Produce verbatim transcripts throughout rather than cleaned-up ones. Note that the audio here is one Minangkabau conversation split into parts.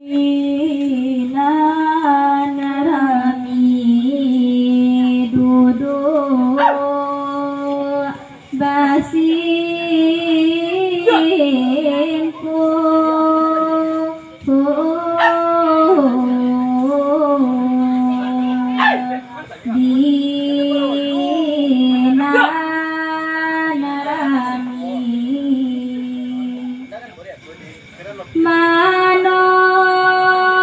Nan rami duduak basingkuang di nan rami. Mano sagalo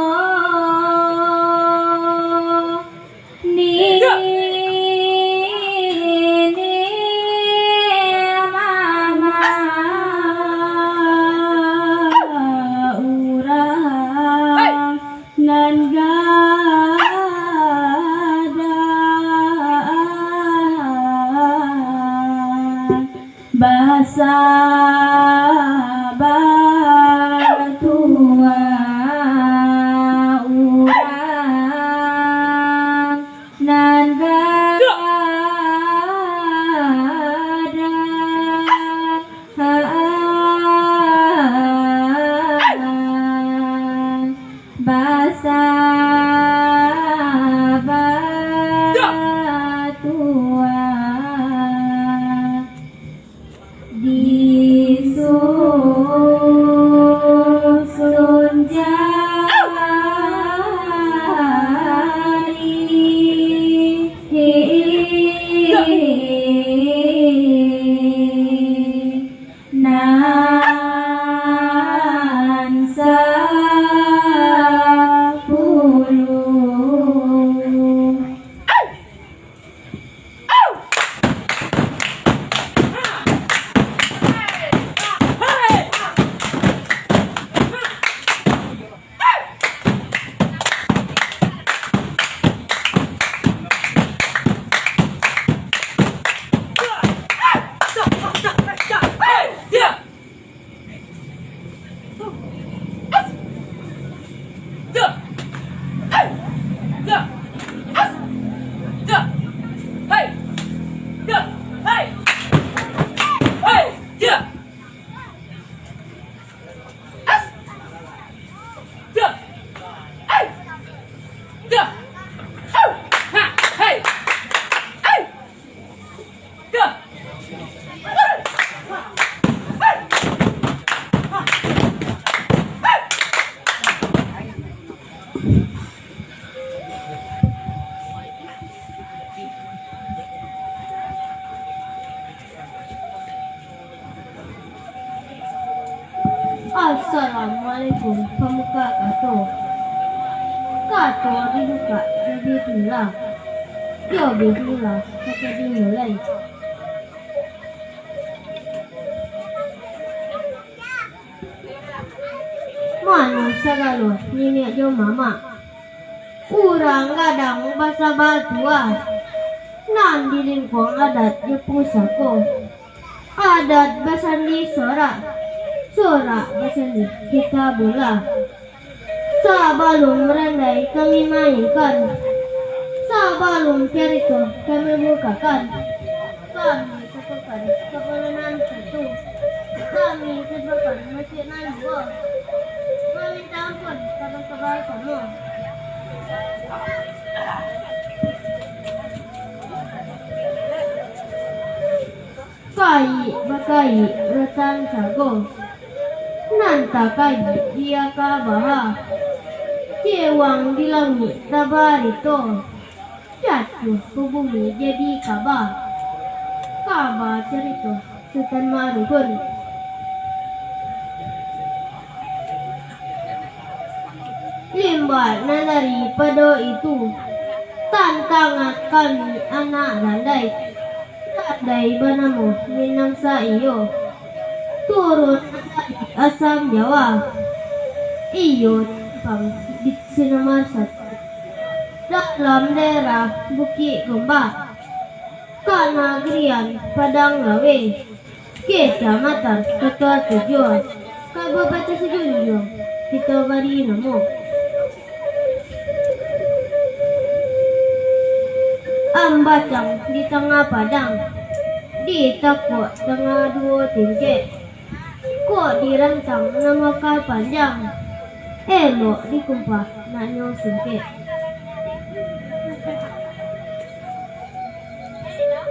nini mama urang nan gadang basabab tuah urang nan gadang basabab tuah disusun jari. Nan sapuluah. Assalamualaikum, pambuka kato. Kato dibukak Zabidullah. Zabidullah, kato dimulai. Mano sagalo niniak jo mamak. Urang gadang basabab tuah, nan di lingkuang adat jo pusako. Adat basandi sorak, sorak basandi kitabullah. Sabalum randai kami mainkan, sabalum carito kami bukakan, kami katokan kapalo nan satu, kami satukan masuak nan duo, maminta ampun ka basamo-samo. Kaik bakaik rotan sago, nan takaik di aka baha. Cewang di langik tabarito, jatuah ka bumi jadi kaba. Kaba carito Sutan Maruhun. Limbah nan daripado itu, tantangan kami anak randai. Randai banamo Minang Saiyo, turun dari Asam Jawa. Iyo tampang di si nomor satu dalam daerah Bukik Gombak, kanagarian Padang Laweh. Kecamatan Koto Tujuah, Kabupaten Sijunjuang, kito bari namo Ambacang di Tangah Padang. Ditakok tangah duo tingkek, kok dirantang nan bakal panjang, elok dikumpah nak nyo singkek.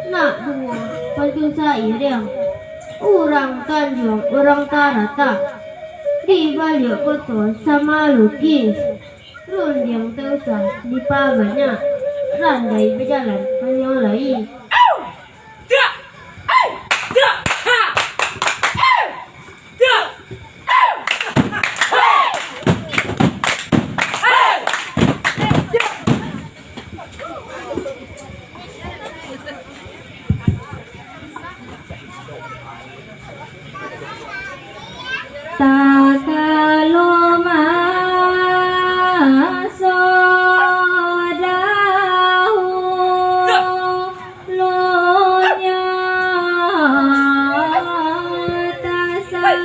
Nak duo pantun sairiang, urang Tanjuang, urang Taratak, di baliak koto samalukis, rundiang tak usah dipabanyak, randai bajalan hanyo lai. Takalo maso dahulu, lo nyo tasabuik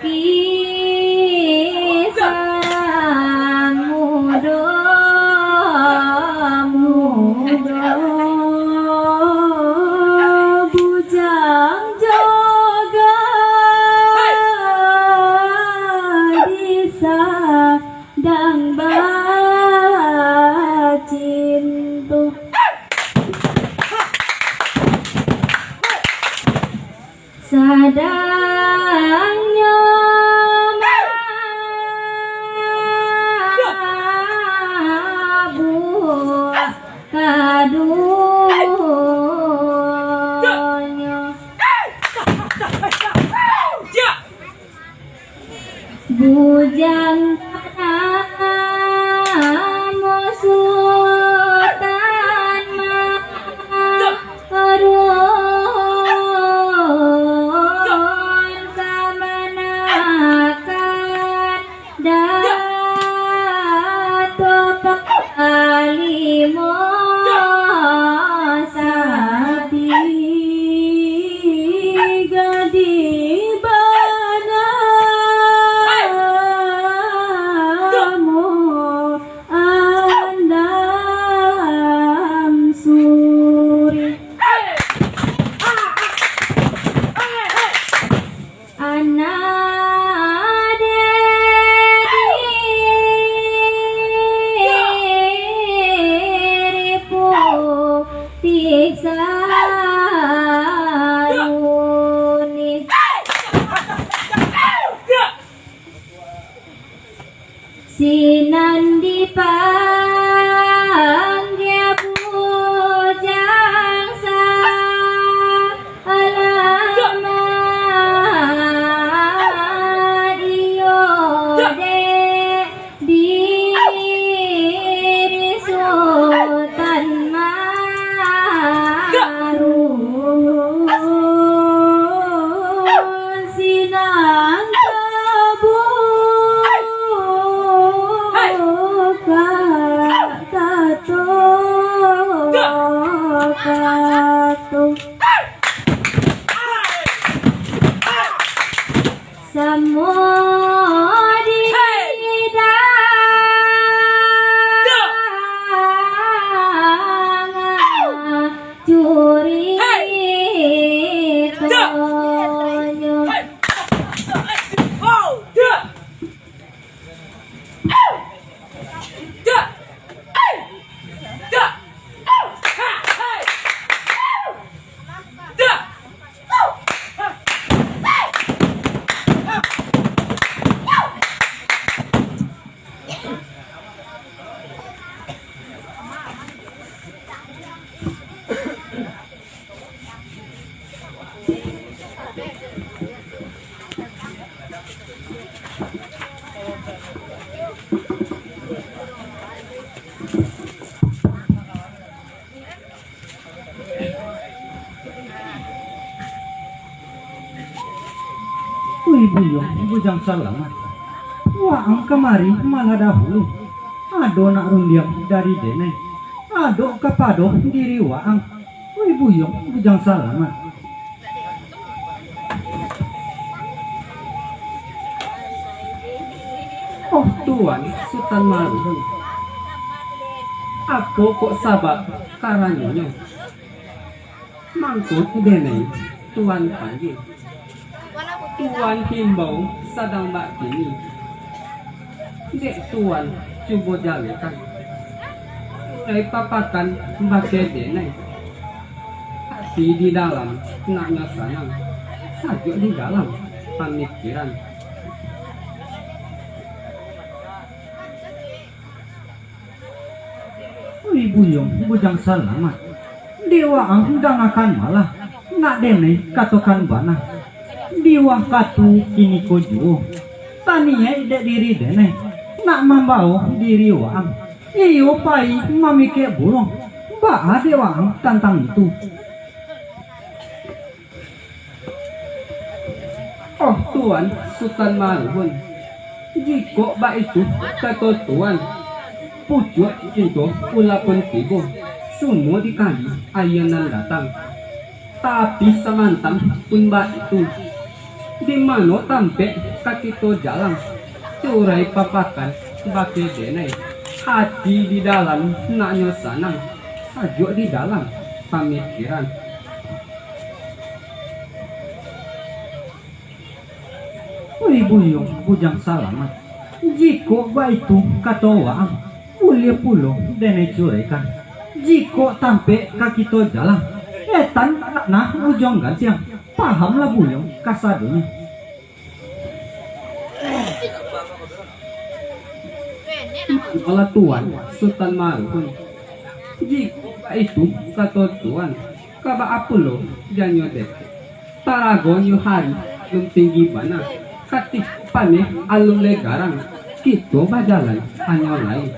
kisah mudo-mudo, bujang jo gadis sadang bacinto. Sadang nyo mabuak ka dunyo. Bujang namo Sutan Maharun, kamanakan Datuak Panglimo Sati, gadih banamo Andam Suri. Anak diri putih saruni, sinan dipanggia bujang salamat, iyo dek diri Sutan Maharun, sinan tabukak kato-kato. Samo di dangah curitonyo. Wih, Buyuang Bujang Salamat, waang kamari malah dahulu. Ado nak rundiang dari denai, ado kapado diri waang. Wih, Buyuang Bujang Salamat. Oh, Tuan Sutan Maharun, apo kok sabab karanonyo? Mangko denai Tuan panggia, Tuan himbau sadang bakini. Dek Tuan cubo jalekan, lai papakan bakeh denai. Ati di dalam naknyo sanang, sajuak di dalam pamikiran. Oi buyuang Bujang Salamat, dek waang dangakan malah, nak denai katokan bana. Di wakatu kiniko juo, taniaik dek diri denai, nak mambao diri waang, iyo pai mamikek buruang, baa dek waang tantang itu. Oh Tuan Sutan Maruhun, jikok baitu kato Tuan, pucuak cinto ulapun tibo, sumua dikali aia nan datang. Tapi samantang pun baitu, di mano tampek ka kito jalang, curai papakan bakeh denai, ati di dalam naknyo sanang, sajuak di dalam pamikiran. Oi buyuang Bujang Salamat, jikok baitu kato waang, buliah pulo denai curaikan. Jikok tampek ka kito jalang, etan tanah ujuang gantiang, pahamlah buyuang kasadonyo. Alah Tuan Sutan Maruhun, jikok baitu kato Tuan, ka baa pulo janyo dek? Taragonyo hari alun tinggi bana, katiko paneh alun lai garang, kito bajalan hanyo lai.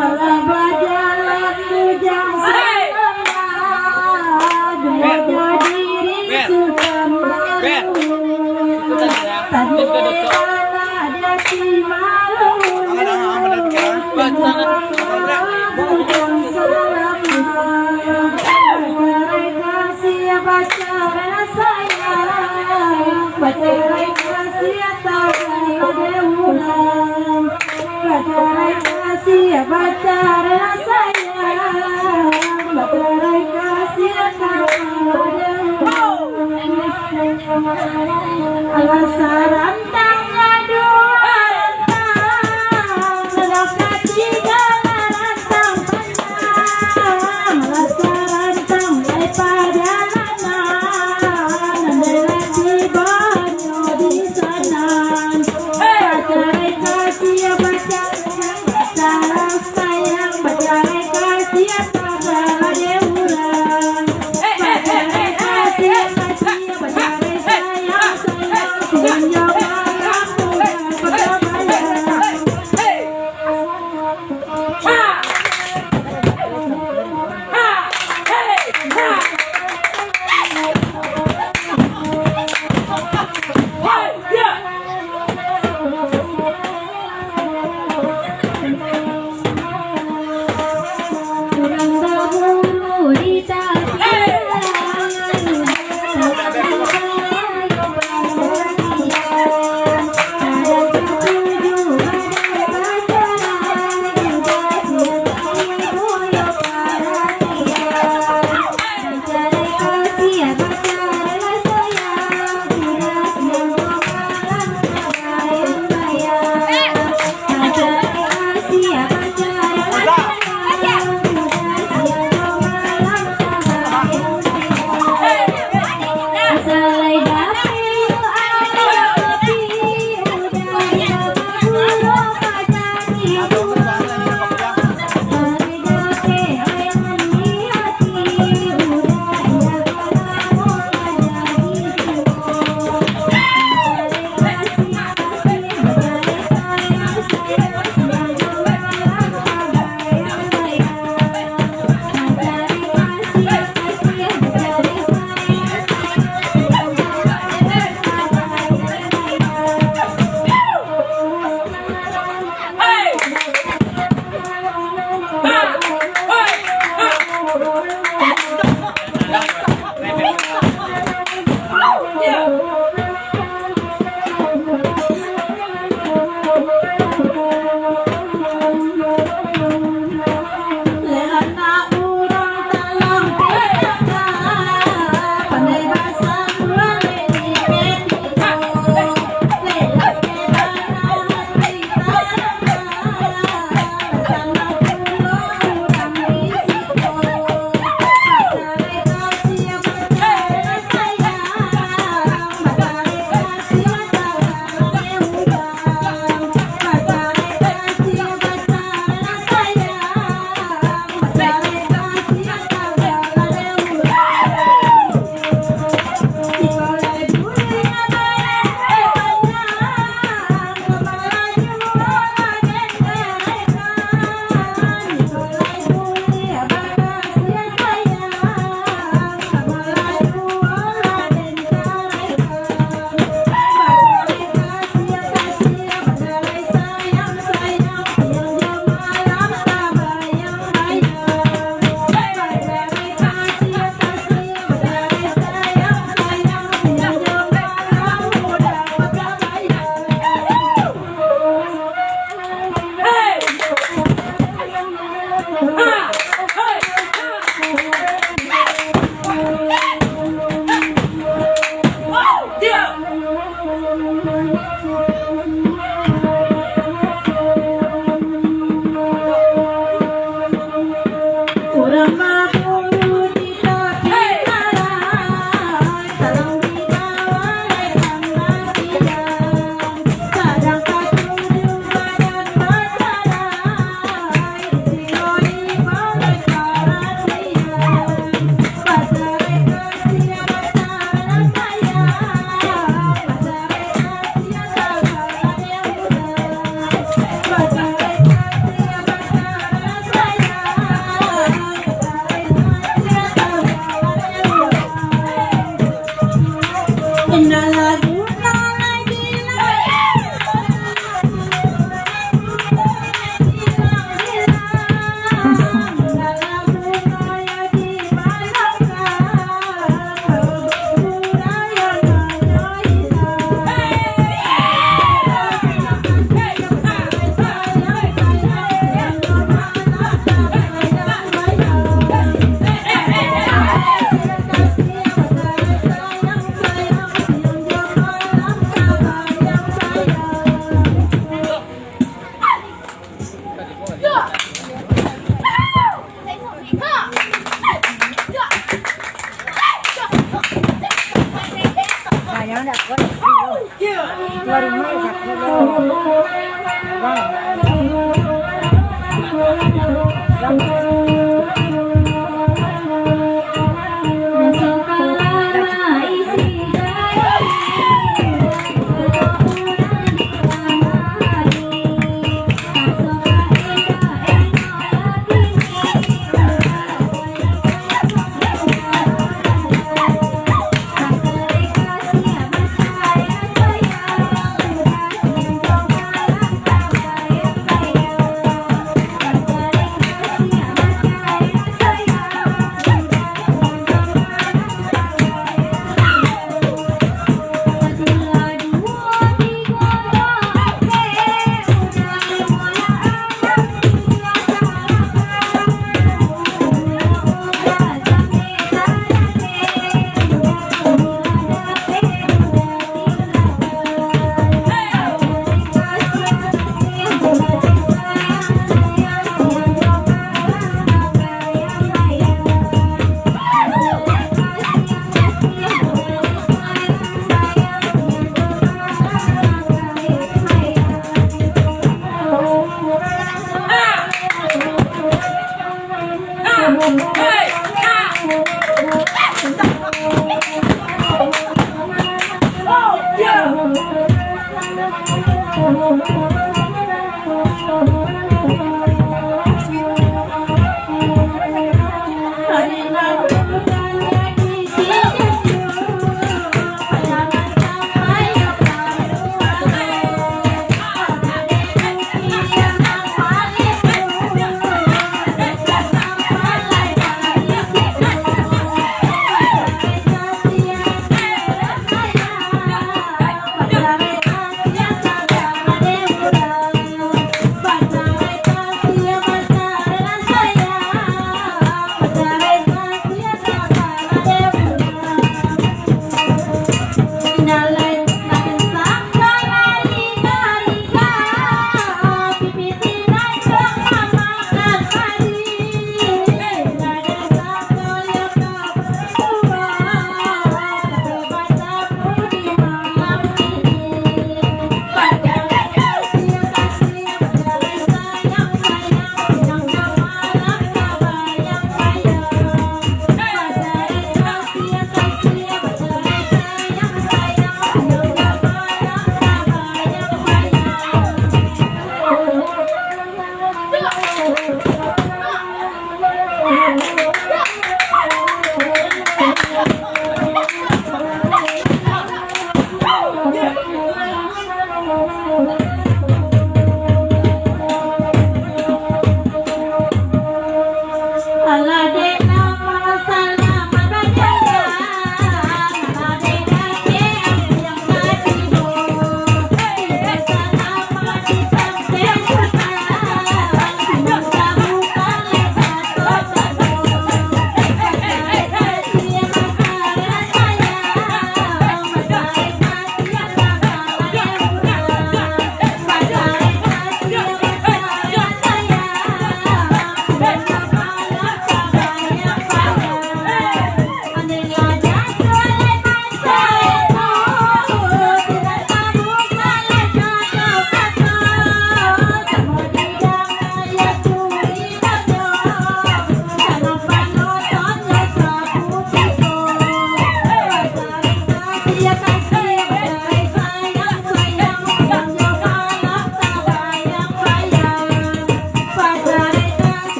Alah bajalan bujang selamat, jaga diri sudah malu. Tadi anak dia si malu. Bujang selamat, bacarai kasih, bacarai sayang, bacarai kasih. Batarai kasih atau batarai urang, batarai kasih, batarai sayang, batarai kasih atau batarai urang. Alah sarantang dua rantang, alah katigo rantang.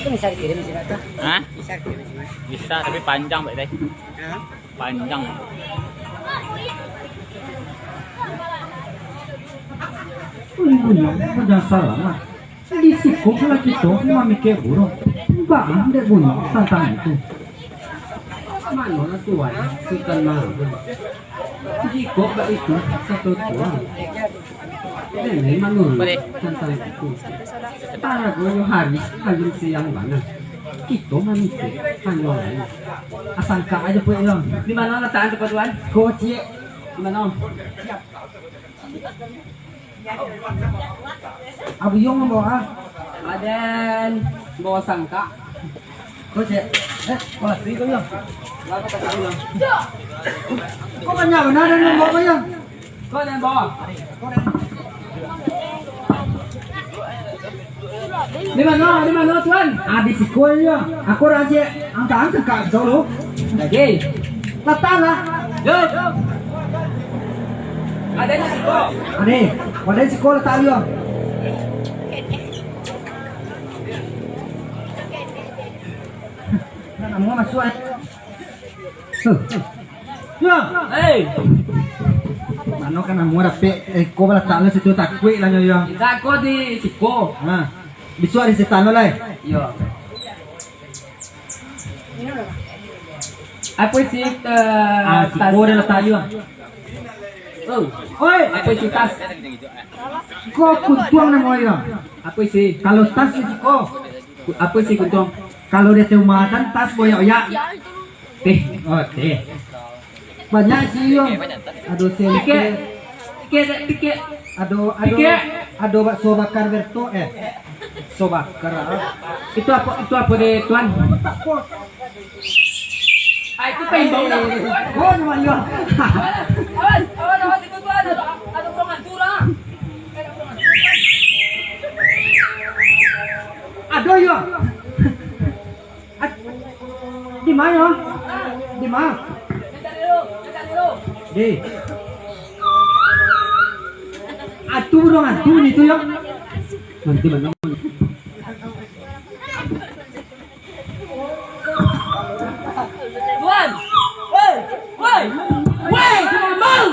Bisa dikirim sih, Pak. Hah? Bisa dikirim sih, Mas. Bisa, tapi panjang, Pak, deh. Hah? Panjang. Wih, Bunyok, jangan salah lah. Di siko lah kito mamikir buruang. Baa dek Bunyok tantang itu? Mano lah Tuan, Sutan Marudu? Jikok baitu, kato Tuan, Nenek manuruik tantang itu. Paragonyo hari alun siang bana. Kito mamikir hanyo lain. Asangka ajo puek lo. Di mano latakan tempat Tuan? Ko ciek. Di mano? Abuyuang mambawa. Aden bawa sangka. Ko ciek. Eh, kolah tui ko yo. Lama tak tahu yo. Ko banyak bana aden mambawa ko yo. Ko aden bawa. Di mano? Di mano, Tuan? Ah, di siko yo. Aku rajik angka-angka dulu. Lagi. Latak lah. Yo. Aden di siko. Aden, aden siko latak yo. Nak namuah masuak, eh. Huh. Yo. Hei. Mano ka namuah dapek, eh, ko balatak lo situ, takuik lah nyo yo. Indak, ko di siko. Ha. Bisuak di situ lo lai. Iyo. Apo isi, eh, Ah, siko tas? Dah latak yo. Oh. Oi. Apo isi tas? Ko kuntuang namo yo. Apo isi? Kalau tas di siko. Apo isi kuntuang? Kalau di ateh umah kan tas boyak-oyak. Teh. Oh, teh. Banyak isi yo. Ado sempek. Tikek. Tikek, tikek. Ado, ado, Tikek. Ado bakso bakar Berto, eh. Bakso bakar, ah. Itu apo, itu apo deh, Tuan? Ah, itu paimbau dah. Oh, cuma yo. Awas, awas, awas, itu Tuan. Ado, ado urang hantu lah. Ado yo. At-, di ma? Di ma? Di. Atu burung atu ni tu yo. Nanti mana? Tuan! Woi! Woi! Woi! Woi! Tuan, bang!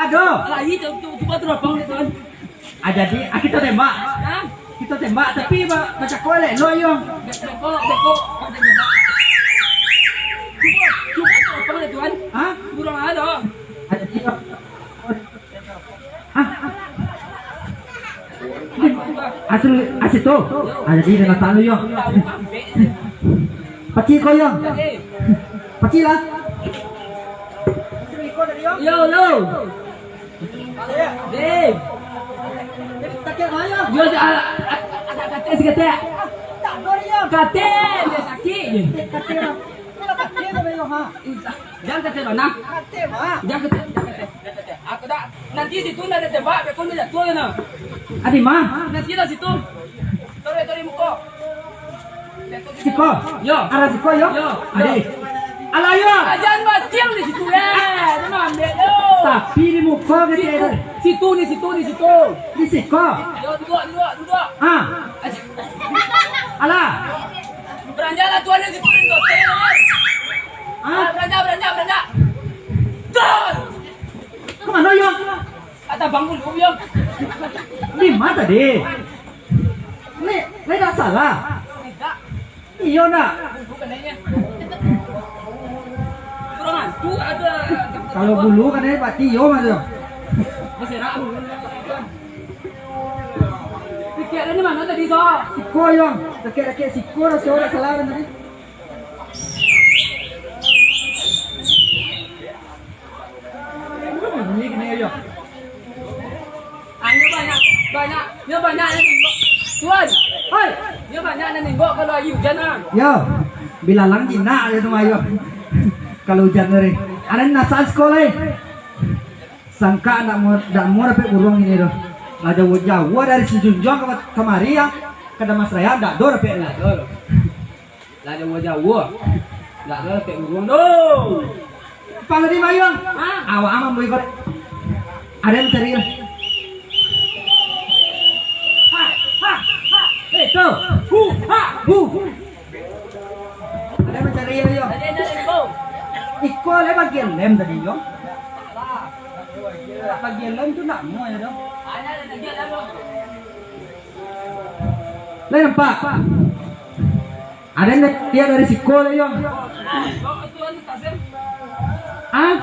Aduh! Alah, iyo, cuba, cuba, cuba teropong deh, Tuan. Ah, jadi, ah, kito tembak. Hah? Kito tembak, tapi ba-, bacako elok-elok yo. Be-, beko, beko, beko tembak. Cuba, cuba teropong deh, Tuan. Hah? Burung ado. Ah, jadi, ah. Ah, ah. Asli, asli tu. Ah, jadi dah datang lu yo. Pacik ko yo. Pacik lah. Yo, yo. Deh. Yo, a-, a-, a-, agak katek sih, katek. Katek, dia sakit je. Jan katek bana. Jan katek, jan katek, jan katek. Aku dak, nanti situ ndak ado tembak, beko ndak jatuah kana. Adi mah? Nanti lah situ. Tarik, tarik muko. Siko? Yo. Arah siko yo? Yo. Adi. Alah yo. Jan batiang di situ, eh. Dia maambiak yo. Tapi di muko katek. Situ, situ ni, situ ni, situ. Di siko? Yo, duduk, duduk, duduk. Ah. Alah. Beranjaklah Tuan di situ, di hotel, eh. Ah. Beranjak, beranjak, beranjak. Tuan. Ka mano yo? Kata Bang Bulu yo. Di ma tadi? Ni, ni dak salah. Tidak. Iyo nak. Bulu kanai nyo. Urang hantu ado. Kalau bulu kanai nyo, berarti iyo mah tu. Baserak bulu. Pikir ado di mano tadi, so? Siko yo. Dakek-dakek siko dah, so, dak salah dah tadi. Bunyi kini yo. Ah, nyo banyak, banyak, nyo banyak nan ninggok. Tuan, hoi, nyo banyak nan ninggok kalau ayi ujan ah. Yo, bilalang jinak je tu ayo. Kalau ujan tadi. Ado nan nasal siko lai. Sangka ndak mau, ndak mau dapek buruang ini doh. Lah jauah-jauah dari Sijunjuang ka, kamari yo. Ka Dharmasraya ndak ado dapek. Ndak ado. Lah jauah-jauah. Ndak ado dapek buruang doh. Pang tadi mayuang. Hah? Awak aman boy kau. Ado nan cari lah. Hah? Hah? Hah? Tu. Hu, ha, hu. Ado mancari yo, yo. Iko lah bagian lem tadi, yo. Bagian lem tu nak mua yo, tu. Lah nampak? Ado nan liek dari siko lah, yo. Ah?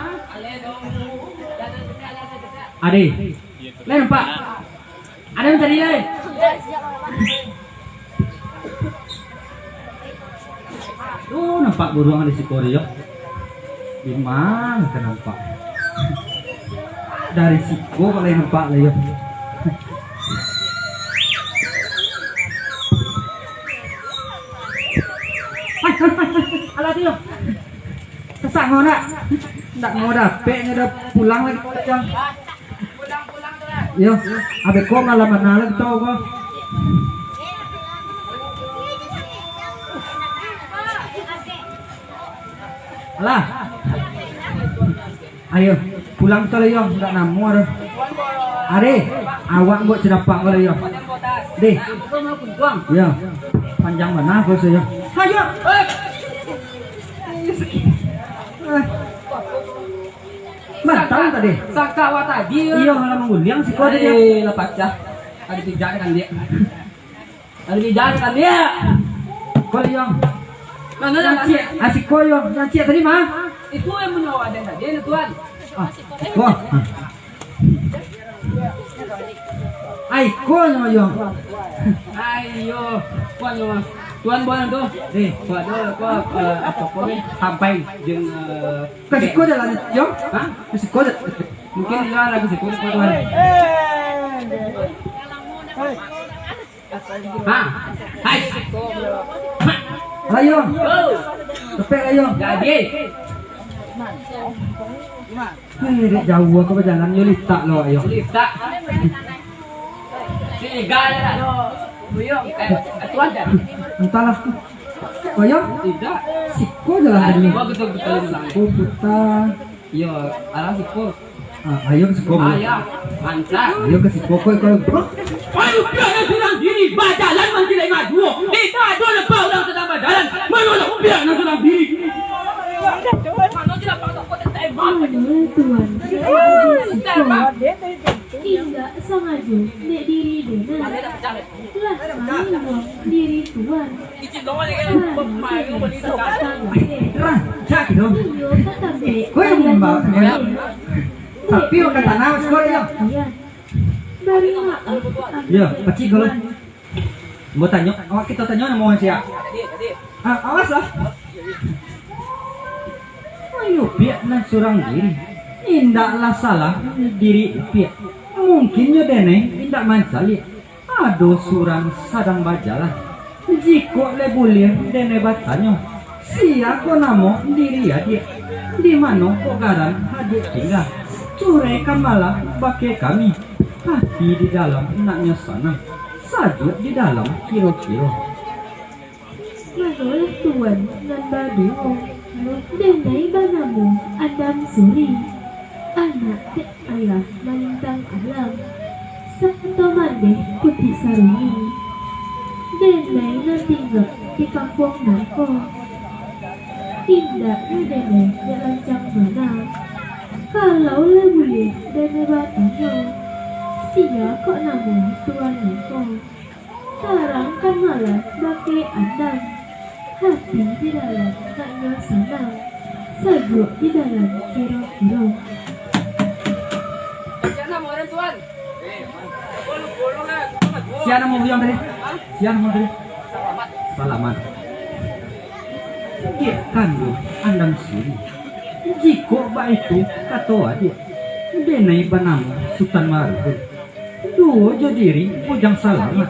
Ade. Lah nampak? Ado nan tadi, eh? Tu nampak buruang di siko, yo. Di ma ka nampak? Dari siko kok lai nampak lah, yo. Alah tu, yo. Sasak ngau nak? Ndak ngau dapek, nyo dah pulang lai, yo. Yo, abih ko malam mana lai tau ko. Alah. Ayo, pulang tu lah, yo, ndak namuah tu. Ade, awak buek sadapak ko lah, yo. Deh. Yo. Panjang bana ko, yo. Ayo. Mantap tadi. Sangka awak tadi. Iyo, lah mangguliang siko tadi. Eh, lah pacah. Ado pijak kan dia. Ado pijak kan dia. Ko, yo. Mano nan ciek? Ah, siko, yo. Nan ciek tadi mah. Itu nan punyo aden tadi, Tuan. Ah, siko. Ai, ko nyo, yo. Ai, yo. Ko nyo. Tuan buang tu. Eh, ko ado, ko, eh, apo ko ni? Sampai jeung, eh, ka siko jalan, yo? Hah? Ka siko jalan. Mungkin lah lagi siko, Tuan. Ha. Hai. Ayo. Oh. Cepek, ayo. Jadi. Ini dek jauah ko bajalan, yo litak lo, ayo. Litak. Si Iga aja lah. Buyung, eh, Tuan dah. Entahlah. Ayo. Tidak. Siko jalan tadi. Ayo, betul, betul, betul. Siko putar. Iyo, alah siko. Ah, ayo ka siko, Bang. Ayo, mantap. Ayo ka siko, koi, koi. Ayo, biak nan surang diri, bajalan mangkilai maduo. Indak ado lebah urang sadang bajalan, manolong biak nan surang diri. Mano, Tuan? Indak sangajo dek diri den. Lah manolong diri Tuan. Rancak tu. Kau yang membawa. Tapi orang tanah sekolah ya. Yo, pacik kalau. Mau tanyo, awak kito tanyo namo sia. Ah, awas lah. Ayo, piak nan surang diri. Indaklah salah diri piak. Mungkin nyo denai indak mancaliak. Ado surang sadang bajalan. Jikok lai buliah denai batanyo, sia ko namo diri adiak? Di mano ko garan adiak tingga? Curaikan malah bakeh kami. Hati di dalam naknyo sanang, sajuak di dalam kiro-kiro. Manolah Tuan nan baduo, denai banamo Andam Suri, anak dek Ayah Malintang Alam, sato mandeh Puti Saruni. Denai nan tingga di kampuang nangko, indak nyo denai dek rancak bana. Kalau lah buliah denai batanyo, sia kok namo Tuan nangko? Tarangkan malah bakeh Andam, hati di dalam naknyo sanang, sajuak di dalam kiro-kiro. Sia namo buyuang tadi? Sia namo tadi? Salamat. Diak kanduang Andam Suri. Jikok baitu kato adiak, denai banamo Sutan Maruhun. Duo jo diri Bujang Salamat.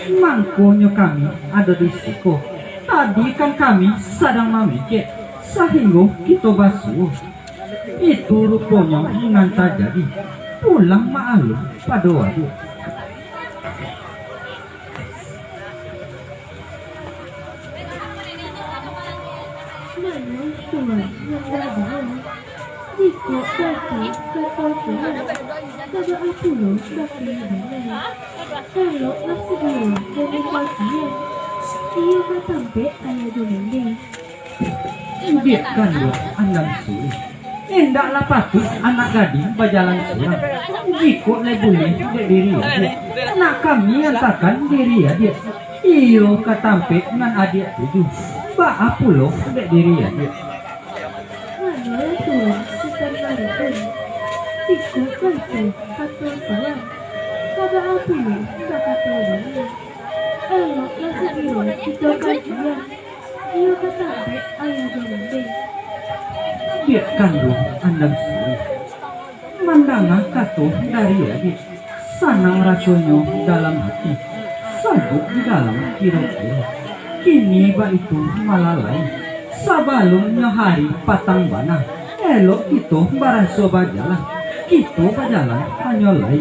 Mangkonyo kami ado di siko. Tadi kan kami sadang mamikek, sahinggo kito basuo. Itu ruponyo nan tajadi. Pulang maalun pado adiak. Mano Tuan nan baduo? Iko kaki kato Tuan, kabaa pulo kaki Baliau? Eloklah sagalo dari bagian, iyo ka tampek ayah jo bundeh. Diak kanduang Andam Suluah, indaklah patuik anak gadih bajalan surang. Jikok lai buliah dek diri adiak, nak kami antakan diri adiak, iyo ka tampek nan adiak tuju. Baa pulo dek diri adiak? Manolah Tuan Sutan Marukun, iko kato kato Tuan, kabaa pulo bakato Baliau? Eloklah sagalo kito kajian, iyo ka tampek ayah jo bundeh. Diak kanduang Andam Suluah, mandanga kato dari adiak, sanang rasonyo dalam ati, sabuik di dalam kiro-kiro. Kini baitu malah lai, sabalunnyo hari patang bana, elok kito baraso bajalan, kito bajalan hanyo lai.